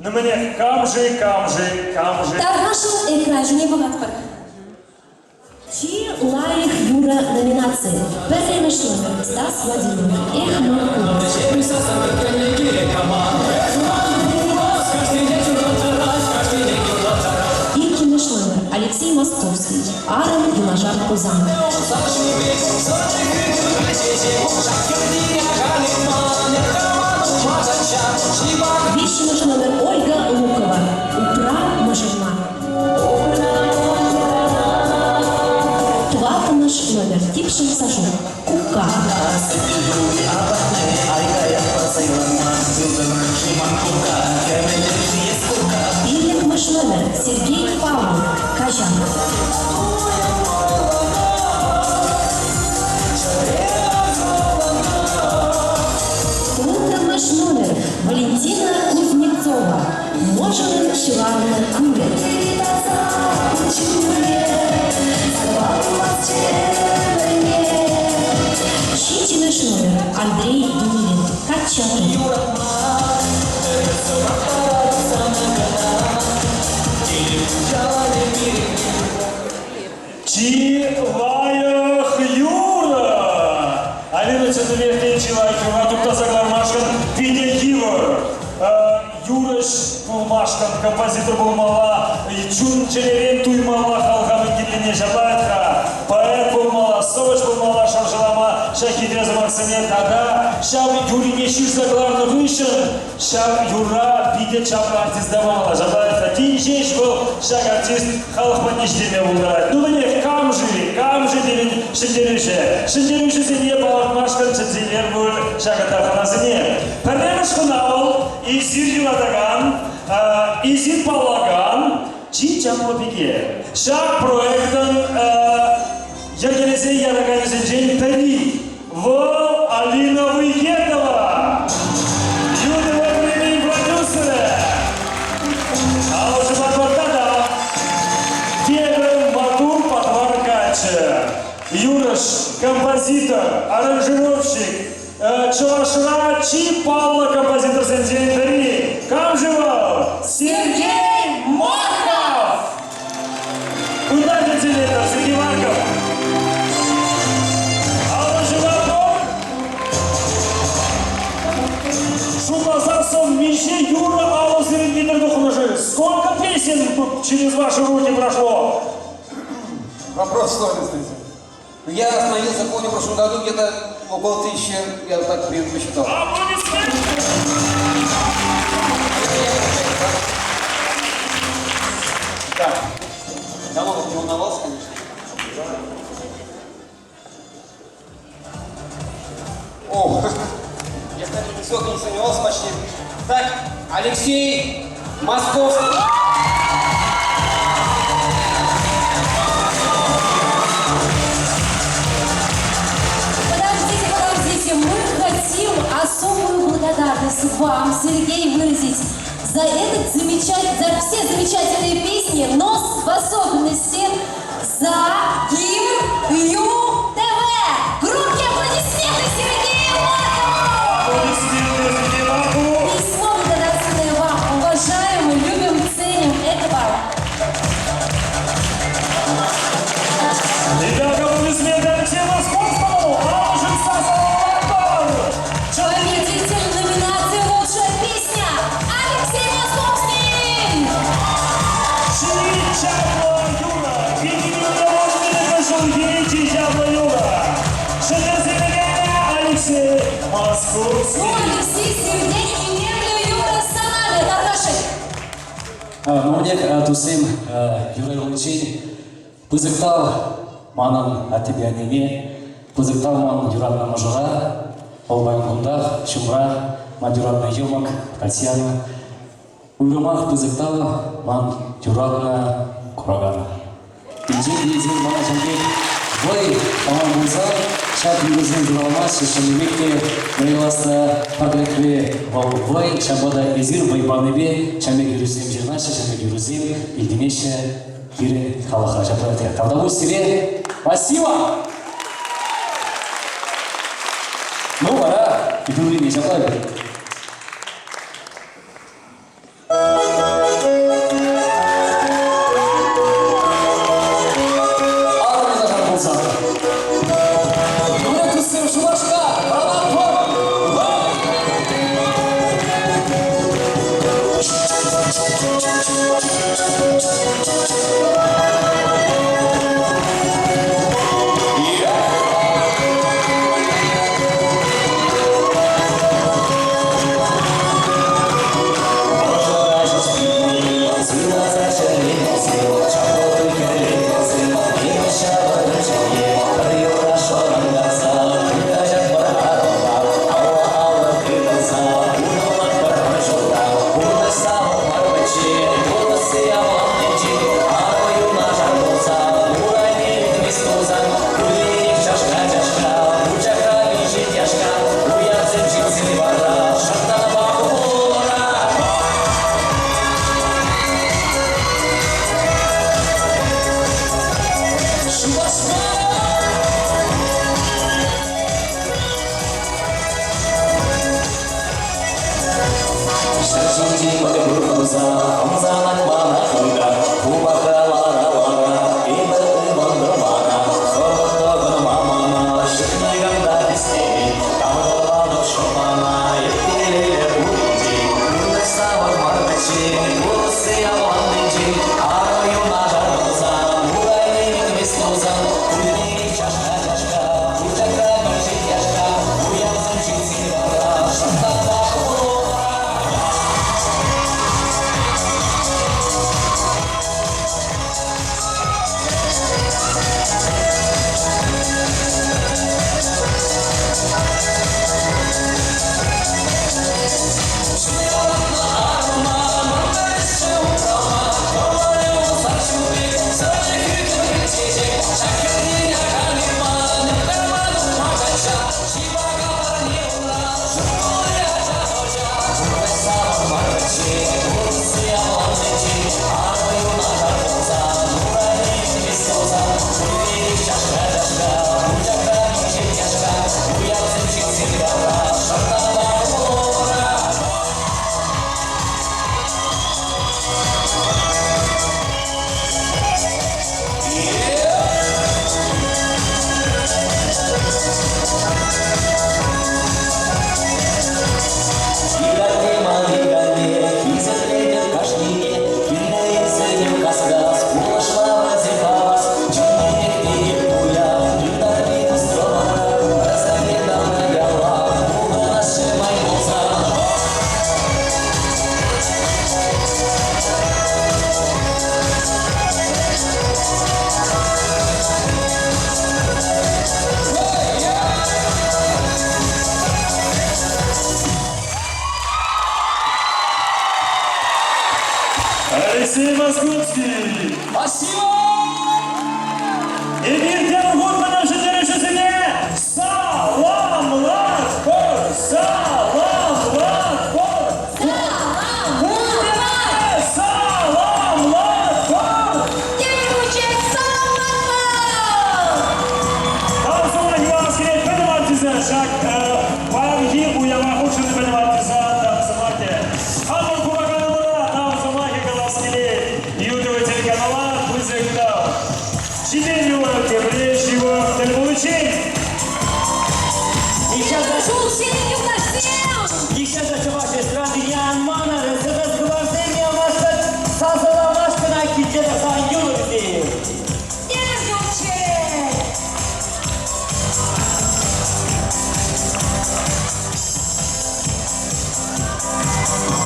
Ну мӗнех, кам-ши, кам-ши, кам-ши? Тархасшӑн экран ҫине пӑхатпӑр. Чи лайӑх юрӑ номинаци. Пӗрремӗш номер Стас Владимиров. Эх, ман купӑс. Иккӗмӗш номер Алексей Московский. Арӑм юнашар пулсан. Виҫҫӗмӗш номер Ольга Лукова. Упра мӑшӑрна. Тӑваттӑмӗш номер Типшӗм Сашук. Кукка. Пиллӗкмӗш номер Сергей Павлов. Каҫал. Улттӑмӗш номер Валентина Кузнецова. Мӑшӑрӑн ҫуралнӑ кунӗ. Ҫиччӗмӗш номер Андрей Думилин. Качча Чи лайӑх юрӑ! Алина чӑннипех чи лайӑх юрра туптаса кӑлармашкӑн питӗ йывӑр. Юрӑҫ пулмашкӑн композитор пулмалла, чун-чӗререн туймалла халӑха мӗн кирлине ҫаплать-ха. Поэт пулмалла, сӑвӑҫ пулмалла шӑрҫалама ҫак хитре сӑмахсене тата ҫав юррине ҫырса кӑларнӑ хыҫҫӑн Ҫак юрра питӗ чаплӑ артиста памалла. Ҫапла тин ҫеҫ вӑл ҫак артист халӑх патне ҫитерме пултарать. Ну мӗнех, кам-ши, кам-ши пирӗн ҫӗнтерӳҫӗ? Ҫӗнтерӳҫӗсене палӑртмашкӑн чӗнсе илер пуль ҫакӑнта хӑнасене. Пӗрремӗш хӑна вӑл эсир юратакан, эсир паллакан чи чаплӑ пике. Ҫак проектӑн йӗркелесе яраканӗсенчен пӗри вӑл Алина Выетова, Юрий премийӗн продюсерӗ. Алӑ патварта та тепӗр маттур патвар каччӑ. Юрӑҫ, композитор, аранжировщик, Чӑвашра чи паллӑ композиторсенчен пӗри. Кам-ши вӑл? Сергей Марков! Кунта кӗтсе Сергей Марков. Алӑ ҫупатпӑр. Шутласассӑн миҫе юрӑ алӑ сирӗн витӗр тухнӑ-ши? Сколько песен через ваши руки прошло? Вопрос сложный, Ну, я остановился, помню, в прошлом году где-то около 1000, я так примерно посчитал. Аплодисменты! Да. Давно не волновался, конечно. О, я, кстати, нисколько не сомневался почти. Так, Алексей Московский. Подождите, подождите, мы хотим особую благодарность вам, Сергей, выразить за этот замечательный, за все замечательные песни, но в особенности за гимн ЮТВ. Громкие аплодисменты Сергею Маркову! Аплодисменты Сергею Маркову! Письмо благодарственное вам, уважаемые, любим, ценим. Это вам. Итак, аплодисменты Алексею Московскому! Победитель номинации «Лучшая песня» Алексей Московский! Чи чаплӑ юрӑ! Пин чи чаплӑ юрӑ! Ҫӗнтерсе Алексей Московский! Ну, Алексей, Сергей и Юра Санами, Наташа. Мӗнех, туссем, юрӑ юрличчен пысӑк тав манӑн аттепе аннене, пысӑк тав ман юратнӑ мӑшӑра, вӑл паян кунтах, ҫумра, ман юратнӑ йӑмӑк Татьяна. Уйрӑмах пысӑк тав ман юратнӑ куракана. Енчен те эсир мана ҫав пек вӑй паман пулсан, ҫак юрӑсем ҫуралмастчӗҫ, чӑннипех те мӑйласса пӗрлӗхре вӑл вӑй, ҫавӑнпа та эсир вӑй панипе ҫав пек юрӑсем ҫырнаҫҫӗ, ҫав пек юрӑсем илтӗнеҫҫӗ пирӗн халӑхра. Ҫапла тавтапуҫ сире. Спасибо! Ну, вара юррине ҫапла. Ҫӗр ҫинчи мӗнпур хуса ӑмсанать мана хытӑ. Хупаха лара-лара эпӗ ывӑнтӑм ара. Хӑвӑрт тӑхӑнма мана ҫук никам та хистемен. Таврӑлатӑп шӑпана эп телейлӗ пулинчен. Пурнӑҫ савӑк мар пӗччен, пуласси авланнинчен. Арӑм юнашар пулсан, урайне ӳкмест пулсан, кулленех чашка-чашка, пучахра пӗчӗк яшка, уявсем ҫитсен вара шӑнтса Хисеплетӗп кашнине, килнӗ ӗҫсене кас-кас, пулӑшма вӗсем хавас, чӑннипех тетӗп пуян, ытарми тус-тӑвана, пӗр тавра яла, пурӑнасчӗ май пулсан. Алексей Московский! Спасибо! Эпир тепӗр хут пӗтӗм ҫӗнтерӳҫӗсене!